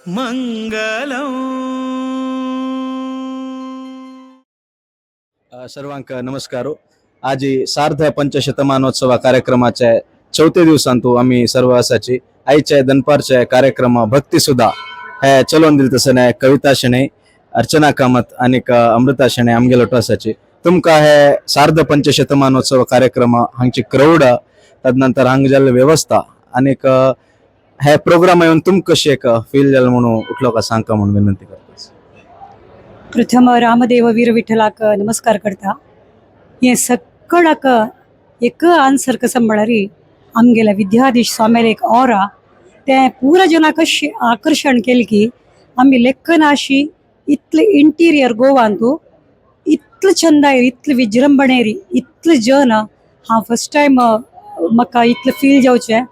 मंगलम. सर्वांक नमस्कार. आजी सार्ध पंचशतमानोत्सव कार्यक्रमाच्या चौथे दिवसांतू आम्ही सर्व असाची. आईच्या दनपारच्या कार्यक्रम भक्ती सुद्धा हे चलोवन दिल तसं कविता शणे, अर्चना कामत आणि अमृता शणे आमगेलो असाची. तुमका हे सार्ध पंचशतमानोत्सव कार्यक्रम हांगची क्राऊड, तदनंतर हांग जाल्ली व्यवस्था आनीक हे प्रोग्राम येवन तुमकां कशें एक फील जालें म्हणून उठलो का सांगका म्हणून विनंती करता. प्रथम रामदेव वीर विठ्ठलाक नमस्कार करता. हे सक्कडाक एक आन्सर कसं म्हळ्यार आमगेल्या विद्याधीश स्वाम्याले एक ऑरा तें पुरा जनाक अशें आकर्शण केलें की आमी लेखनाशी इतलें इंटिरियर गोवांतू इतलें चंदायरी, इतलें विजृंभणेरी, इतलें जन हांव फर्स्ट टायम म्हाका इतलें फील जावचें.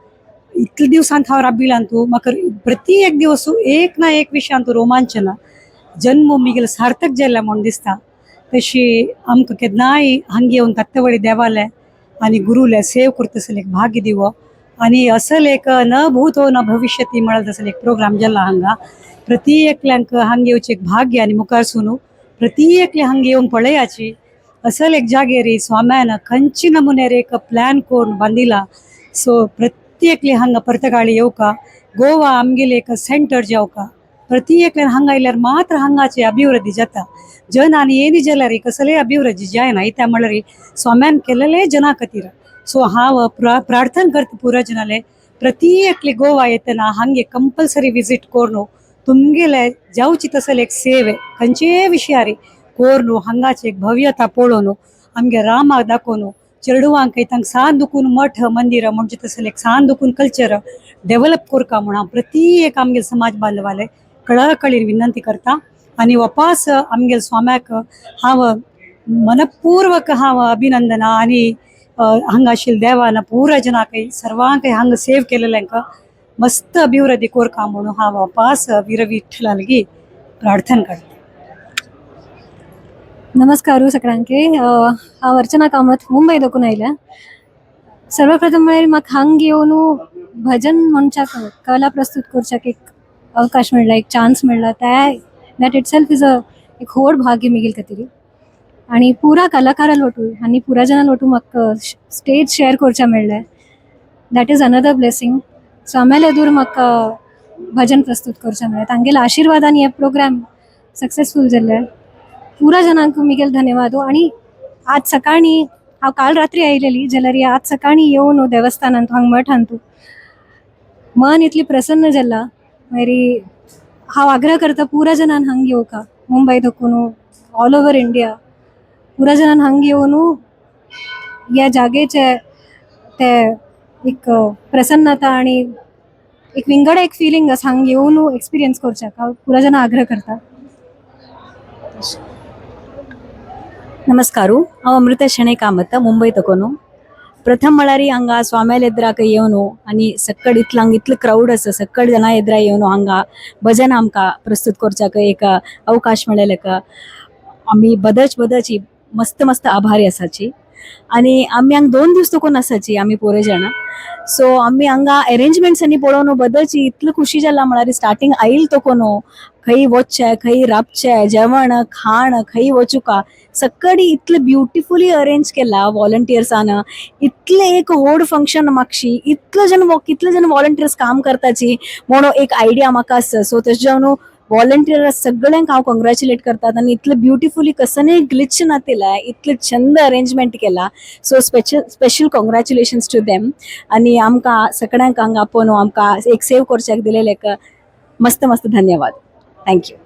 इतले दिवसांत हांव राबिलांतू म्हाका प्रति एक दिवस एक ना एक विशयांतू रोमांचना जन्म मिगेल सार्थक जाल्लें म्हूण दिसता. तशी आमकां केन्नाय हांगा येवन दत्तवळी देवालें आनी गुरूलें सेव करता एक भाग्य दिवो आनी असल एक न भूतो न भविष्यती म्हळ्यार तसलो एक प्रोग्राम जाला हांगा. प्रति एकल्यांक हांगा येवचें एक भाग्य आनी मुखार सुनू प्रति एकले हांगा येवन पळयाची असल एक जागेर स्वाम्यान खंयचे नमुन्यार एक प्लॅन करून बांदिला. सो प्रत्येकले हांगा पर्तगाळी येवका, गोवा आमगेले एक सेंटर जावका. प्रति एकल्यान हांगा आयल्यार मात्र हांगाची अभिवृद्धी जाता. जन आनी येनी जाल्यार कसलेय अभिवृद्धी जायना. इत्या म्हळ्यार स्वाम्यान केलेले जना खातीर. सो हांव प्रार्थना करता पुरा जनाले, प्रति एकले गोवा येतना हांगे कंपल्सरी विजीट करून तुमगेले जावची तसले एक सेवे खंयचेय विशयारी कोरून हांगाची एक भव्यता पळोवन आमगे रामाक दाखोवन चेडवांक तांकां सान दुखून मठ मंदिर म्हणजे तसले एक सान दुखून कल्चर डेवलप करका म्हूण हांव प्रति एक आमगे समाज बांधवाले कळकळीन विनंती करता. आनी वपास आमगेल स्वाम्याक हांव मनपूर्वक हांव अभिनंदना आनी हांगा आशिल्ल्या देवान पुरा जनाकय सर्वांकय हांगा सेव केलेल्यांक मस्त अभिवृद्धी कोरका म्हणून हांव वापास वीर विठ्ठलालगी प्रार्थना करता. नमस्कार सगळ्यांके. हांव अर्चना कामत मुंबय दकून आयल्या. सर्वप्रथम म्हळ्यार म्हाका हांग येवन भजन म्हणच्याक कला प्रस्तुत करच्याक एक अवकाश मेळ्ळा, एक चान्स मेळ्ळा. त्या that itself is a एक व्हड भाग्य मिगेल खातीर. आनी पुरा कलाकारा लोटू आनी पुरा जना लोटू म्हाका स्टेज शेअर करच्या मेळ्ळें, that is another blessing. स्वाम्याले एदूर म्हाका भजन प्रस्तुत करचें मेळ्ळें, तांगेल्या आशिर्वादान हे प्रोग्राम सक्सेसफूल जाल्ले. पुरा जणांक मिगेल धन्यवाद. आनी आज सकाळी हांव काल रात्री आयलेली जाल्यार आज सकाळी येवन देवस्थानांत हांगा मठांतू मन इतली प्रसन्न जाला. मागीर हांव आग्रह करता पुरा जणान हांगा येवका, मुंबय धकून ऑल ओवर इंडिया पुरा जणान हांगा येवन ह्या जागेचे ते एक प्रसन्नता आणि एक विंगड एक फिलिंग आसा हांगा येवन एक्सपिरियन्स करच्याक हांव पुरा जाणां आग्रह करता. नमस्कार, हांव अमृता शणै कामत मुंबय तकोनु. प्रथम म्हळ्यार हांगा स्वाम्याल एद्राक येवन आनी सक्कड इतलो हांगा इतलो क्रावड आसा, सक्कड जाणां एद्रा येवन हांगा भजन आमकां प्रस्तुत करच्याक एक अवकाश मेळ्ळेलेक आमी बदच बदच मस्त मस्त आभारी आसाची. आनी आमी हांगा 2 दीस तकून आसाची आमी पोरे जाणां. सो आमी हांगा अरेंजमेंट्सांनी पळोवन बदच इतलो खुशी जाला म्हळ्यार स्टार्टींग आयल तकून खंय वचचें, खंय राबचें, जेवण खाण खंय वचुका सक्कडी इतलें ब्युटिफुली अरेंज केला वॉलंटियर्सान. इतलें एक व्हड फंक्शन मागशी इतलो जण कितले जण वॉलंटियर्स काम करताची म्हणून एक आयडिया म्हाका आसा. सो तशें जावन वॉलंटियर सगळ्यांक हांव कंग्रेच्युलेट करतात आनी इतलें ब्युटिफुली कसनय ग्लिच नातिला इतलें छंद अरेंजमेंट केला. So special special congratulations to them. आनी आमकां सगळ्यांक हांगा आपोवन आमकां एक सेव करच्याक दिलेलें एक मस्त मस्त धन्यवाद. Thank you.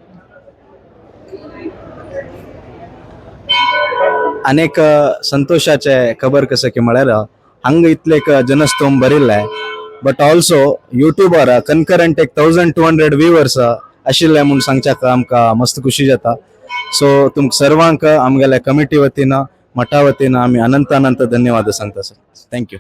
अनेक संतोषाचे खबर कसं की म्हळ्यार हांगा इतले एक जनस्तोम भरिल्ले, बट ऑल्सो युट्यूबार कन्करंट एक 1200 व्यूवर्स आशिल्ले म्हूण सांगच्याक आमकां मस्त खुशी जाता. सो तुमकां सर्वांक आमगेल्या कमिटी वतीन, मठा वतीन आमी अनंत अनंत धन्यवाद सांगता sir. Thank you.